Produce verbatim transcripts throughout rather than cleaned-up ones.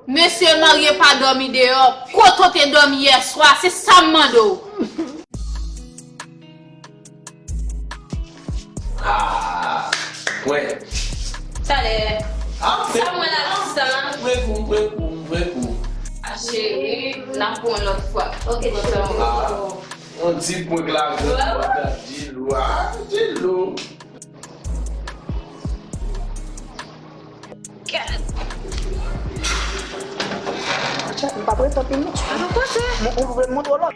Mesye marye pa dòmi deyò. Kote w te dòmi yè swa? Se sa m mande w. Ah, wè. Talè. Ah, sa mwen la sa. Mwen kou, mwen kou, mwen kou. Ah, cheri, n ap pran lòt fwa. Ok, cheri. Ah, yon ti prank la, gran prank la, Djilo. Ah, Djilo. Atcha, m p ap ret anpil non. Mwen, mwen, mwen montre w lòt.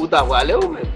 Ou ta prale ou menm?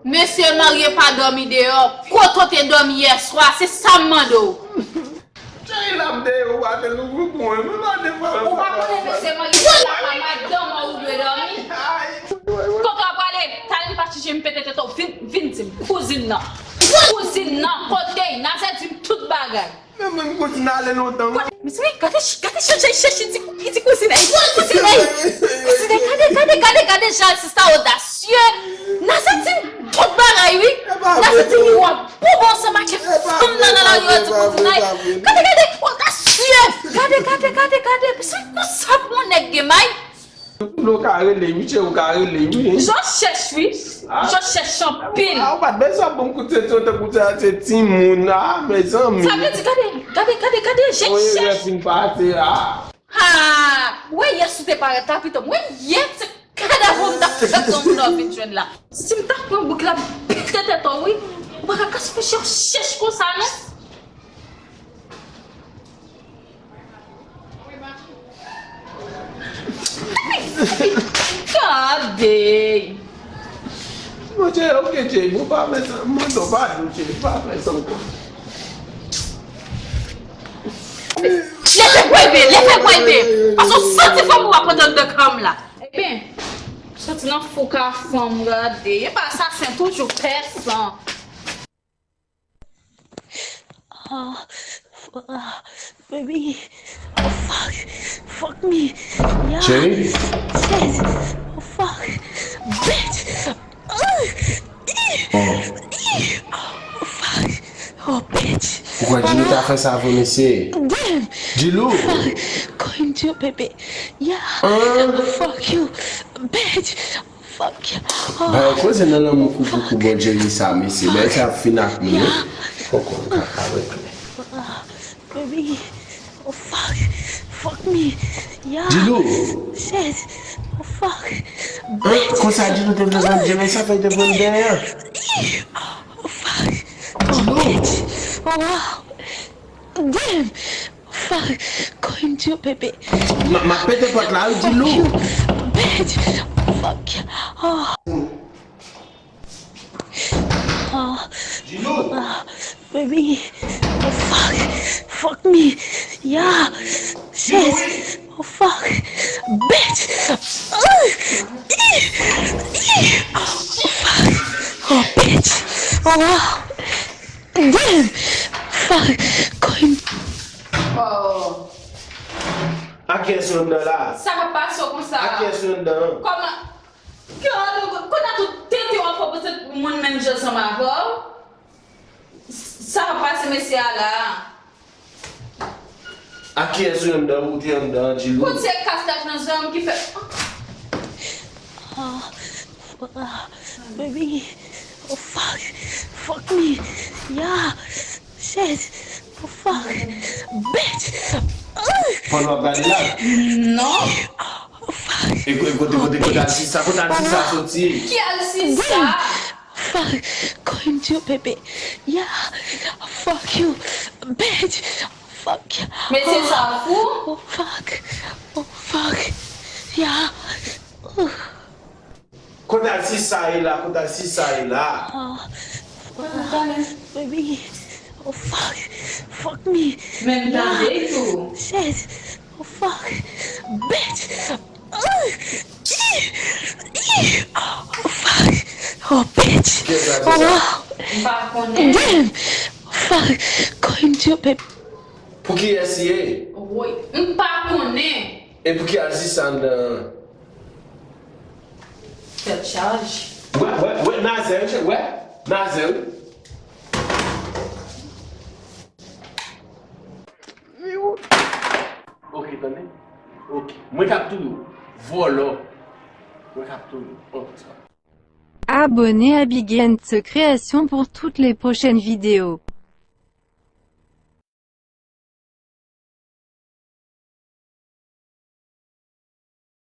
Mesye marye pa dòmi deyò. Kote w te dòmi yè swa? Se sa m mande w. Cheri, l ap dèyè w, ou pa te louvri pou mwen. Mwen pa te fè sa. Ou pa konnen mesye marye pa la, pa madanm an ou dwe dòmi? Kote w ap prale? Talè m pa chèche m pete tete w. Vin, vin di m. Kouzin nan. Kouzin nan, kote l? Nazè di m tout bagay. Men mwen kouzin ale lontan. Mesye, gade, gade jan Jay chèche ti, ti kouzin, ey, kouzin, ey, kouzin, ey, gade, gade, gade, gade jan sista odasye. Nazè di m tout bagay, wi. Nazè di m li wè w bonbon ansanm ak fanm nan nan lari, yo di kouzin, ey. Gade, gade, odasye. Gade, gade, gade, gade. Mesye, konsa pou yon nèg gen may. Ou ka rele m wi, cheri, ou ka rele m wi. Jan chèch wi. Jan chèch anpil. Ah, ou pa t bezwen ban m kout sentyon tankou sa, se timoun, ah, mezanmi. Sa vle di, gade, gade, gade, gade, jan chèch. Wi, lè fin pase, ah. Ha! Wè yè si w te parèt la pito. Mwen yè se kadav ou m t ap fè yon moun an vin jwenn la. Si m t ap pran bouk la, pete tèt ou wi. Ou pa ka kase fè chèch konsa non. Gade! Bon, Jay, ok, Jay, bon, pa fè sa. Mwen, non, pa di w, Jay, pa fè sa ankò. Leve, wè, Ebyen, leve pwente. Paske w santi fanm ou ap antre anndan kay la. Ebyen, soti nan fouka fanm gade. E pa asasen toujou pèsan. Ah, f- ah, baby. Oh, fuck. Fuck me. Yeah. Cheri? Shit. Oh, fuck. Bitch. Ugh. Oh. Oh, fuck. Oh, bitch. Ou kwè Djilou ta fè sa vre, mesye? Damn. Djilou. Fuck. Going to, baby. Yeah. Fuck you. Bitch. Fuck. Bay koze nan lanmou kou pou kou Bondye li sa, mesye. Bay sa ap fin ak nou, wi. Poko m ka pa regle. Baby. Oh, fuck. Fuck me. Yeah. Djilou. Shit. Oh, fuck. An, konsa Djilou te vle pran Djilou, sa fè te pran dèyè. Oh, fuck. Oh, bitch. Oh, wow. Damn. Fuck. Going to, baby. M ap pete pòt la, wi, Djilou. Fuck you, bitch. Fuck you. Oh. Oh. Djilou. Oh, baby. Oh, fuck. Fuck me. Yeah. Shit. Oh, fuck. Bitch. Oh, fuck. Oh, bitch. Oh, wow. Damn! Fuck! Going. Oh. A kiyès ou anndan la? Sa k ap pase w konsa? A kiyès ou anndan? Kòman? Kè w ap konnen tout tenten w ap fè pou se moun menm jan ansanm avè w? Sa k ap pase mesye a la? A kiyès ou anndan, ou te anndan, Djilou? Kot se kas laj nan zòm ki fè. Ah, ah, baby. Oh, fuck. Fuck me. Yeah. Shit. Oh, fuck. Bitch. Ugh. Fò nou ap gade la. Non. Oh, fuck. E ko- e kote, kote, kote Alsisa, kote Alsisa soti? Ki Alsisa? Fuck. Going to, baby. Yeah. Fuck you. Bitch. Fuck. Mesye sa fou. Oh, fuck. Oh, fuck. Yeah. Ugh. Kote Alsisa ye la, kote Alsisa ye la. Ah, baby. Oh, fuck. Fuck me. Men m tande tou. Shit. Oh, fuck. Bitch. Oh, fuck. Oh, bitch. Oh, wow. M pa konnen. Damn. Fuck. Going to, baby. Pou kiyès li ye? Woy, m pa konnen. E pou ki Alsisa anndan an? Tèt chaje. Wè, wè, wè, Nazè, wi, wè, Nazè, wi. Ok, tande. Ok. Mwen k ap touye w. Vòlò. Mwen k ap touye w. Oh, sa. Abonnez à Big Ant Création pour toutes les prochaines vidéos.